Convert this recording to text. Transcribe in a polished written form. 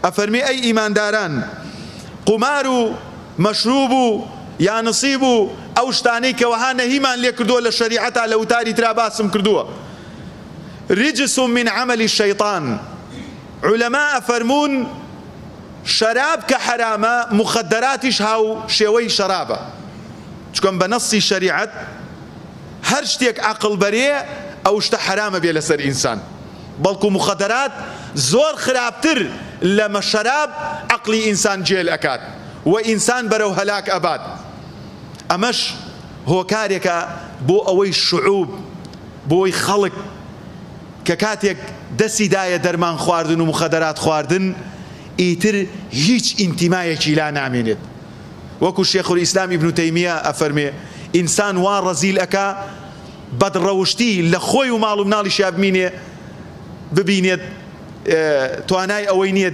ئەفەرمێ ئەی ئیمانداران قومار و مەشروب و یانسیب و ئەو شتانەی کە وەها نەهیمان لێ کردووە لە شەریعەتا لە وتاری ترا باسم کردووە رجس من عمل الشیطان عولەما ئەفەرموون شەراب کە حەرامە موخەدەراتیش هاو شێوەی شەرابە چکم بە نەسی شەریعەت هەر شتێک عەقڵ بەرێ ئەو شتە حەرامە بێ لەسەر ئینسان بەڵکو موخەدەرات زۆر خراپتر لەمە شەراب عەقڵی ئینسان جێل ئەکات و ئینسان بەرەو هەلاک ئەبات ئەمەش هۆکارێکە بۆ ئەوەی شعوب بۆی خەڵک کە کاتێک دەستی دایە دەرمان خواردن و موخەدەرات خواردن ئیتر هیچ ئینتیمایەکی لا نامێنێت وەکو شێخ الئیسلام ئیبن تەیمیە ئەفەرمێ ئینسان وا ڕەزیل ئەکا بەدڕەوشتی لە خۆی و ماڵ و مناڵیشیا بمینێ ببینێت توانای ئەوەی نییە.